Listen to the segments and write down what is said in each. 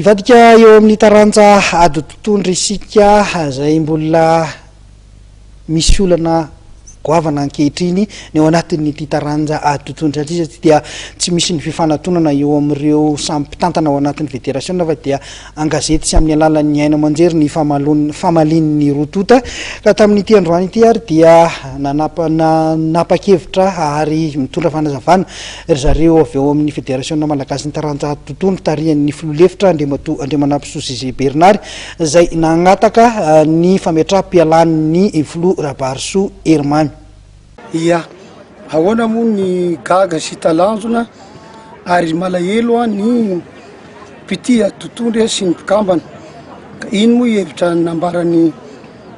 Hivadika eo amin'ny taranja ady totohondry isika izay mbola misy olana goavana ankehitriny ny ao anatin'ity taranja ady totohondry ity satria dia tsy misy ny fifanatonana eo amin'ireo samy mpitantana ao anatin'ny federasiona fa dia an-gazety sy amin'ny alalan'ny haino aman-jery ny famalian'ny roa tonta. Ka tamin'ity androany ity ary dia nanapa-kevitra ary mitondra fanazavana ry zareo avy ao amin'ny Federasiona Malagasin'ny Taranja Tontolo tarihan'ny filoha lefitra Andriamatoa Andriamanampisoa Zézé Bernard izay nangataka ny fametraham-pialan'ny filoha Rabarisoa Herimamy. Ia. Ahoana moa ny gaga sy talanjona ary malahelo ny mpitia tontolo sy ny mpikambana. Ka iny moa hevitra nambaran'ny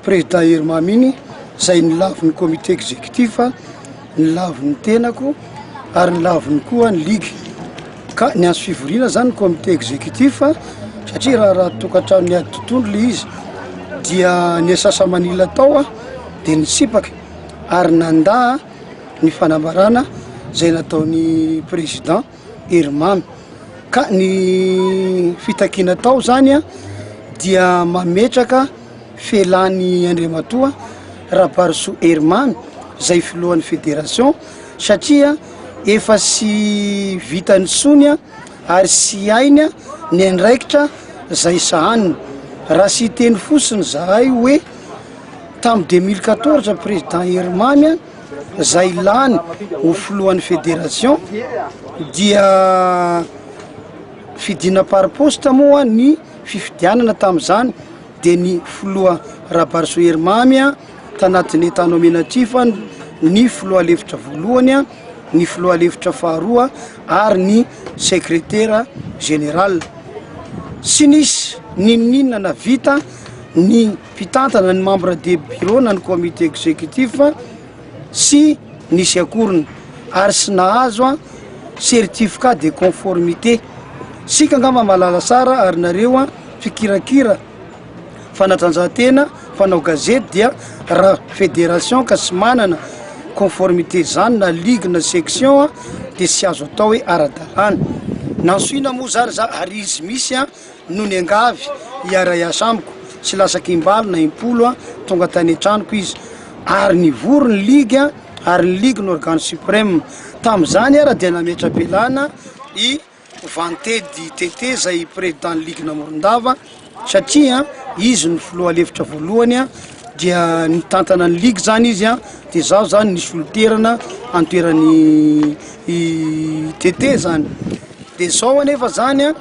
président Herimamy iny izay nilavin'ny comité exécutif, nilavin'ny tenako ary nilaviny koa ny ligue. Ka niantso fivoriana zany ny comité exécutif satria raharaha tokantrano niady tontolo le izy dia ny asasa-manila tao dia nitsipaka ary nandà ny fanambarana izay nataon'ny président Herimamy. Ka ny fitakiana tao zany dia mametraka fialan'i Andriamatoa Rabarisoa Herimamy izay filohan'ny fédération satria efa sy vitany intsony ary sy hainy ny andraikitra izay sahaniny. Raha sy hiteny fotsiny zahay hoe tamin'ny 2014 président Herimamy izay lany ho filohan'ny fédération dia fidiana par poste moa ny fifidianana tamin'izany dia ny filoha Rabarisoa Herimamy tanatin'ny état nominatif ny filoha lefitra voalohany, ny filoha lefitra faharoa ary ny sekretera général. Tsy nisy n'inon'inona navita ny mpitantana, ny membre de bureau na ny comité exécutif tsy nisy akoriny ary tsy nahazo certificat de conformité. Isika angamba mahalala tsara ary nareo mpikirakira fanatanjahantena, mpanao gazety dia raha fédération ka tsy manana conformité zany na ligue na section de tsy azo atao hoe ara-dalàna. Nantsoina moa zany za ary izy misy no niangavy hiara-hiasa amiko, tsy lasaka im-balo na im-polo tonga tany an-tranoko izy ary nivory ny ligue ary ny ligue no organe suprême. Tamin'izany ara dia nametra-pialana i Vantedy Tete izay président ny ligue Morondava satria izy no filoha lefitra voalohany dia nitantana ny ligue zany izy de zaho zany nisolo toerana antoeran'i i Tete zany de zao anefa zany a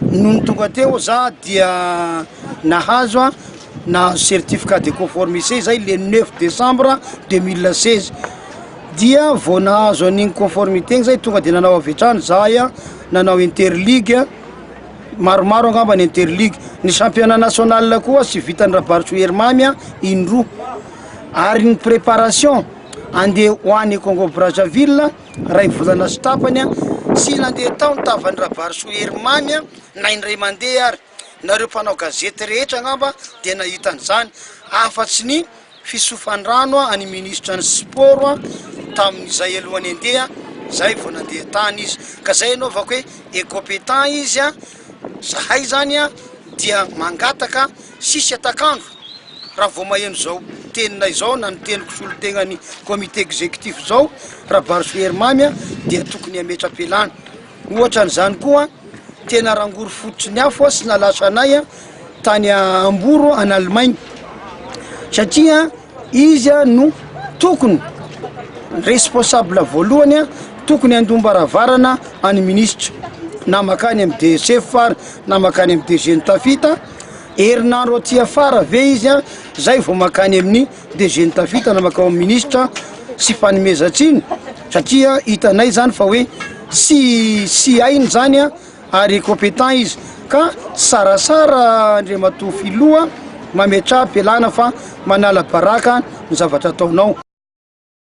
nony tonga teo za dia nahazo a nahazo certificat de conformité zay le 9 décembre 2016. Dia vao nahazo an'igny conformité igny zay tonga de nanao avy hatrany zahay a, nanao interligue, maromaro angamba ny interligue, ny championnat national koa tsy vitan'i Rabarisoa Herimamy a indroa, ary ny préparation andeha ho any Congo Brazzaville ray volana sy tapany a, tsy nandeha tao ny tavan'i Rabarisoa Herimamy a na indray mandeha ary, nareo mpanao gazety rehetra angamba dia nahita an'izany, afa-tsy ny fisofan-drano an'i minisitra ny sport tamin'izay alohan'ny handeha zay vao nandeha tany izy ka zay anaovako hoe incompétent izy a, zahay zany a dia mangataka sisy atak'andro raha vao maheno zao teninay zao na ny teniko solontenan'ny comité exécutif zao Rabarisoa Herimamy a dia tokony hametra-pialana. Ohatra an'izany koa, tena rangory fototry ny afo sy nalasa anay tany Hambourg any Allemagne satria izy no tokony responsable voalohany tokony handom-baravarana an'ny minisitra na makany amin'ny DSF ary na makany amin'ny DG ny Tafita, herinandro aty afara ve izy zay vao makany amin'ny DG ny Tafita na makao amin'ny minisitra sy fanomezan-tsiny satria hitanay zany fa hoe tsy tsy hainy zany a ary incompetent izy ka sarasara Andriamatoa Filoha mametraha-pialana fa manala baraka ny zavatra ataonao.